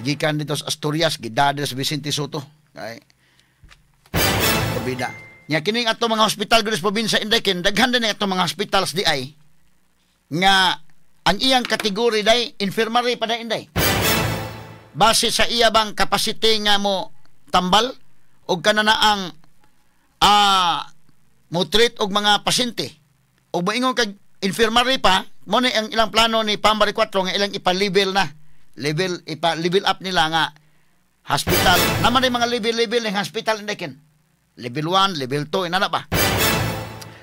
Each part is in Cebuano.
Gikan dito sa Asturias, gidada sa Vicente Soto. Kay Kubida. Nya kining ato mga hospital gud sa probinsya, Inday, kin daghan din ato mga hospitals di ay nga ang iyang kategory day infirmary pa day, Inday. Base sa iya bang capacity nga mo tambal og kana na ang mo treat og mga pasyente og moingon kag infirmary pa mo ni. Ang ilang plano ni Pam Baricuatro nga ilang ipa-level na level, ipa-level up nila nga hospital naman ay mga level-level ng hospital, Inday, kin level 1, level 2, inana ba.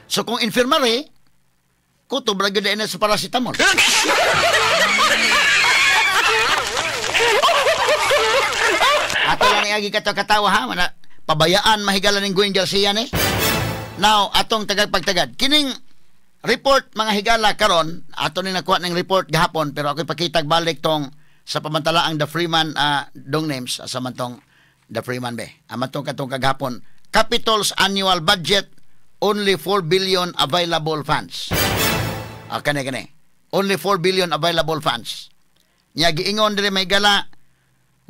So kung infirmary, kutob ra gyud na sa paracetamol. Ato lang iagi kato katawa ha, mana pabayaan mahigala ning Gwen Garcia ni. Now, atong tagad pagtagad. Kining report, mga higala, karon, ato ni nakuha ning report gahapon, pero ako ipakitag balik tong sa pamantala ang The Freeman, dong names sa man tong The Freeman be. Aman tong katong kagahapon. Capitol's annual budget, only 4 billion available funds. Ah, kani kani. Only 4 billion available funds. Nya giingon diri may gala,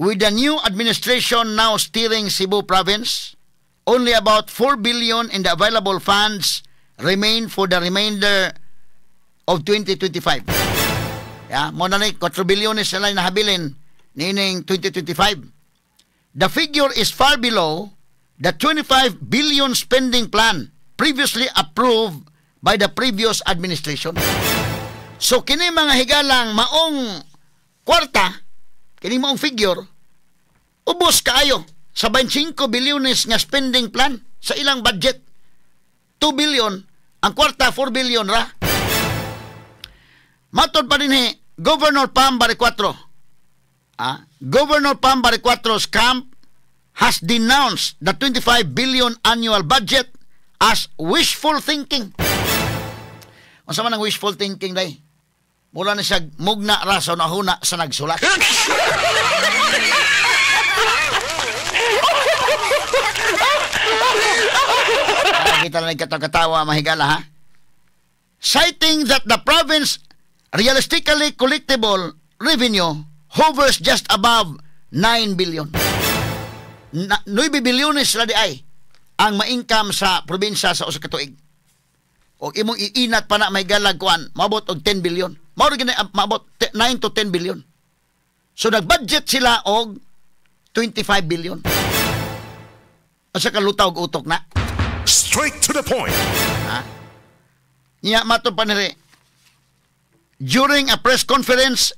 with the new administration now steering Cebu Province, only about 4 billion in the available funds remain for the remainder of 2025. Ya, mo na ni 4 bilyones sila nahabilin niining 2025. The figure is far below the 25 billion spending plan previously approved by the previous administration. So kini, mga higalang, maong kwarta, kini maong figure, ubos kaayo sa 25 bilyones nga spending plan sa ilang budget. 2 billion, ang kwarta 4 billion ra. Matod pa din eh, Governor Pam Baricuatro. Ah, Governor Pam Baricuatro's camp has denounced the 25 billion annual budget as wishful thinking. Unsa man ang wishful thinking, day? Mula na siya mugna ra sa nahuna sa nagsulat. Kita na nagkatawa, mahigala ha. Citing that the province realistically collectible revenue hovers just above 9 billion. Na, 9 bilyones ra di ay ang ma-income sa probinsya sa usa ka tuig. O imong iinat pa na may galag kuan, maabot og 10 billion. Mao ra gini maabot 9 to 10 billion. So nag-budget sila og 25 billion. Asa ka lutaw og utok na? Straight to the point. Ha? Nya matod pa niri. During a press conference,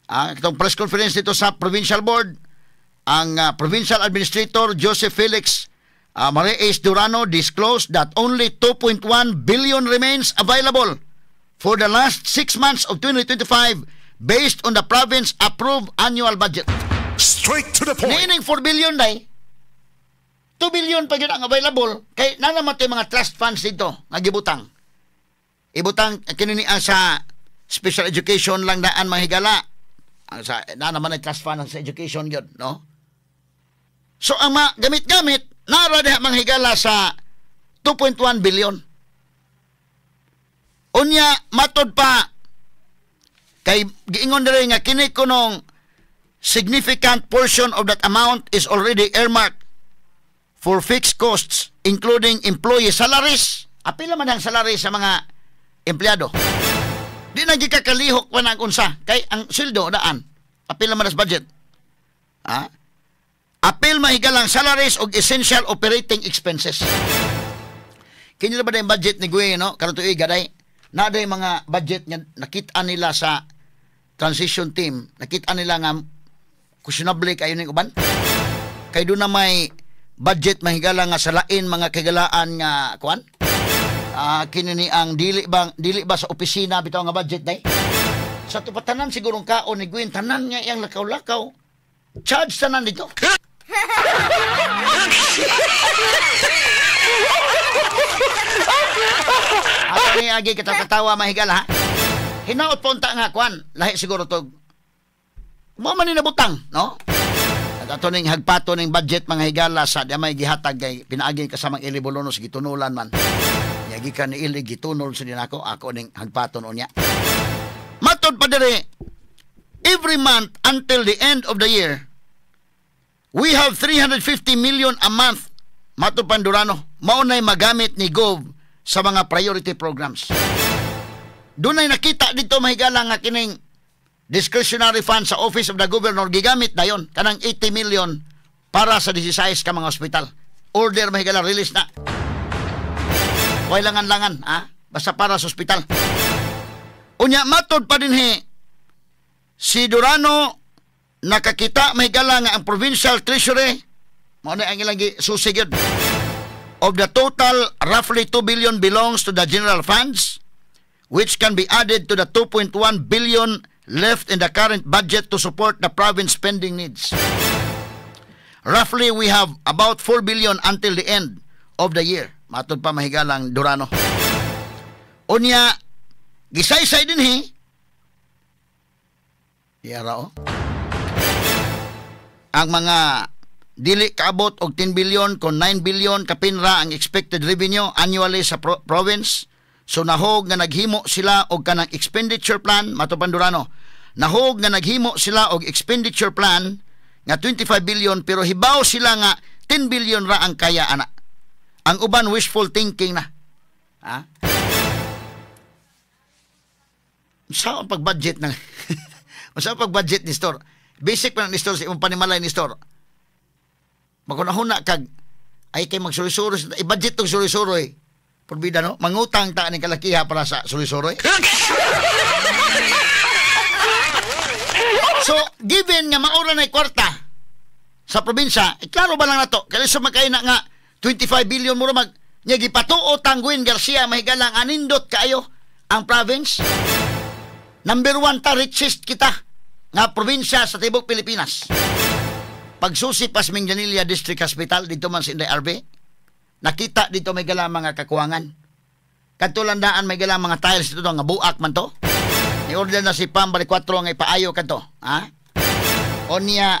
itong press conference dito sa provincial board, ang provincial administrator Joseph Felix Marias Durano disclosed that only 2.1 billion remains available for the last 6 months of 2025 based on the province approved annual budget. Straight to the point. Niining 4 billion day, 2 billion pa gyud ang available kay na naman ito mga trust funds dito nga gibutang. Ibutang kini ni sa special education lang daan, mga higala. Ang sa na naman ay trust fund sa education gyud, no? So ang gamit-gamit nara diha, mga higala, sa 2.1 billion. Unya matod pa kay giingon diri nga kini kunong significant portion of that amount is already earmarked for fixed costs including employee salaries. Apila man ang salary sa mga empleyado. Di na gikakalihok pa na ang unsa kay ang sweldo daan. Apila man as budget. Ha? Apil mahigalang salaries og essential operating expenses. Kini ba yung budget ni Gwen, no? Karon tuig day. Na day mga budget nga nakita nila sa transition team, nakita nila nga questionable kayo ning uban. Kay doon na may budget, mahigala, nga sa lain mga kagalaan nga kuan. Kini ni ang dili ba sa opisina bitaw nga budget day. Sa tupatanan sigurong kaon ni Gwen, tanan nga iyang lakaw-lakaw. Charge tanan dito. Ato ni agi kita katawa, mahigala ha. Hinaot po unta nga kuan, lahi siguro to. Mo man ni nabutang, no? At ato ning hagpato ning budget, mga higala, sa di may gihatag kay pinaagi kasamang Eli Bolonos, gitunulan man. Nya gikan ni Eli gitunol sa dinako, ako ning hagpaton unya. Matod pa diri, Every month until the end of the year, we have 350 million a month. Matod pa ni Durano, mao na'y magamit ni Gov sa mga priority programs. Dunay nakita dito, mahigala, nga kining discretionary fund sa Office of the Governor gigamit dayon kanang 80 million para sa 16 ka mga ospital. Order, mahigala, release na. Way langan-langan, ha? Basta para sa ospital. Unya, matod pa dinhi si Durano, nakakita, mahigala, nga ang provincial treasury mao na ang ilang susi gyud. Of the total, roughly 2 billion belongs to the general funds, which can be added to the 2.1 billion left in the current budget to support the province spending needs. Roughly, we have about 4 billion until the end of the year. Matod pa, mahigalang, Durano. Unya, gisaysay dinhi. Yara oh. Ang mga dili kaabot og 10 billion kon 9 billion kapin ra ang expected revenue annually sa province. So nahog nga naghimo sila og kanang expenditure plan, matod pa ni Durano. Nahog nga naghimo sila og expenditure plan nga 25 billion, pero hibaw sila nga 10 billion ra ang kaya ana. Ang uban, wishful thinking na. Ha? Sa pag-budget ng Sa pag-budget ni store. Basic pa ni store sa imong panimalay ni store. Magunahuna kag ay kay magsuroy-suroy, i-budget tong suroy-suroy. Porbida, no? Mangutang ta ni kalakiha para sa suroy-suroy. So, given nga maura na kwarta sa probinsya, eh, klaro ba lang nato? Kaya sa makay na nga 25 billion mo mag nya gipatuo tang Gwen Garcia, mahigalang, anindot kaayo ang province. Number one ta, richest kita nga probinsya sa tibok Pilipinas. Pagsusi pas Minglanilla District Hospital dito man sa Inday RB, nakita dito may gala mga kakuwangan. Kadto landaan may gala mga tiles dito nga buak man to. Ni order na si Pam bali 4 nga ipaayo kadto, ha? Onya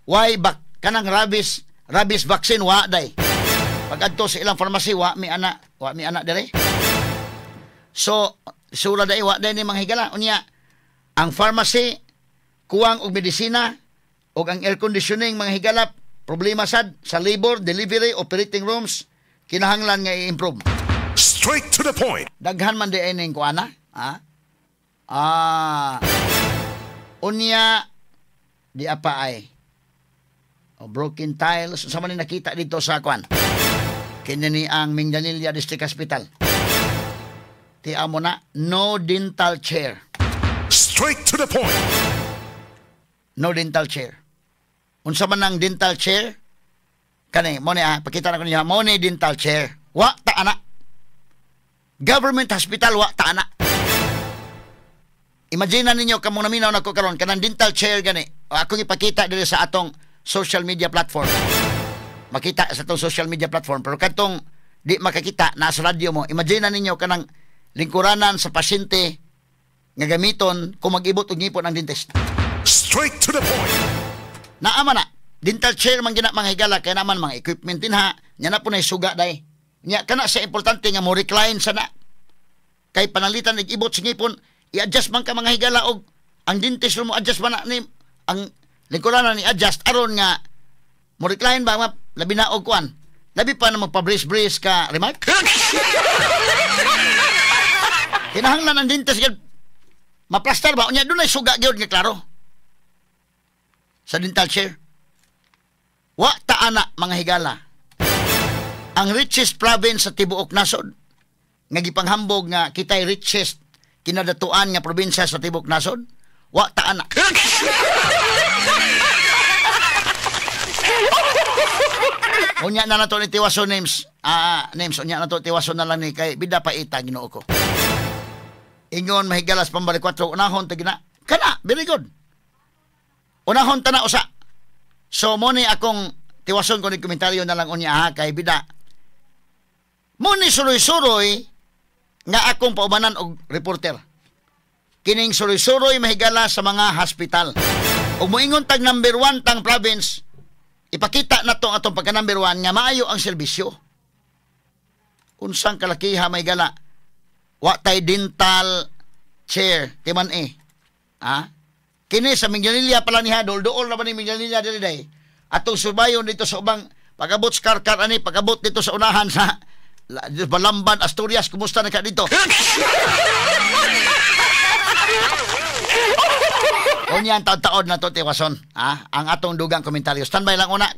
why bak kanang rabies rabies vaccine wa day. Pag adto sa ilang pharmacy, wa mi ana, wa mi ana dire. So sura day wa day ni mga higala. Unya ang pharmacy kuwang og medisina og ang air conditioning, mga higala, problema sad sa labor, delivery, operating rooms kinahanglan nga i-improve. Straight to the point. Daghan man di ay ning kuana, ha? Ah. Unya di apa ay. O, broken tiles sa man ni nakita dito sa kuan. Kini ni ang Minglanilla District Hospital. Ti amo na no dental chair. Straight to the point. No dental chair. Unsa man ang dental chair? Kani mo ni, ah, pakita na ko niya mo ni dental chair. Wa ta ana. Government hospital, wa ta ana. Imagine na ninyo kamong naminaw nako karon kanang dental chair gani. Akong ipakita diri sa atong social media platform. Makita sa atong social media platform, pero kadtong di makakita nasa radyo mo. Imagine na ninyo kanang lingkuranan sa pasyente nga gamiton kung mag-ibot og ngipon ang dentist. Straight to the point. Naama na. Dental chair man gina, mga higala, kay naman mga equipment din ha. Nya na po na suga day. Nya kana sa importante nga mo recline sa na. Kay pananglitan ibot sa ngipon, i-adjust man ka, mga higala, og ang dentist mo adjust man na ni ang lingkuranan ni adjust aron nga mo recline ba ma, labi na og kuan. Labi pa na magpa-brace-brace ka, remark. Kinahanglan ang dentist gyud maplastar ba, unya dunay suga gyud nga klaro sa dental chair. Wa ta ana, mga higala. Ang richest province sa tibuok nasod nga gipanghambog nga kitay richest kinadatuan nga probinsya sa tibuok nasod, wa ta ana. Unya na nato ni Tiwason names. Ah, names unya na to Tiwason na lang ni kay bida pa ita, Ginoo ko. Ingon mahigalas pambali 4, unahon ta gina. Kana, very good. Unahon ta na usa. So mo ni akong tiwason ko ni komentaryo na lang unya ha kay bida. Mo ni suroy-suroy nga akong paubanan og reporter. Kining suroy-suroy, mahigala, sa mga hospital. Ug moingon tag number 1 tang province, ipakita na to ang atong pagka number 1 nga maayo ang serbisyo. Unsang kalakiha, mahigala, wa tay dental chair ti man eh. Ha? Kini sa Minglanilla pala niya, duol-duol na ba ni Minglanilla dili day? Atong subayon dito sa ubang pag-abot sa Carcar ani, pag-abot dito sa unahan sa Balamban, Asturias, kumusta na ka dito? Unya ang taon-taon na to, Tiwason. Ha? Ang atong dugang komentaryo. Standby lang una.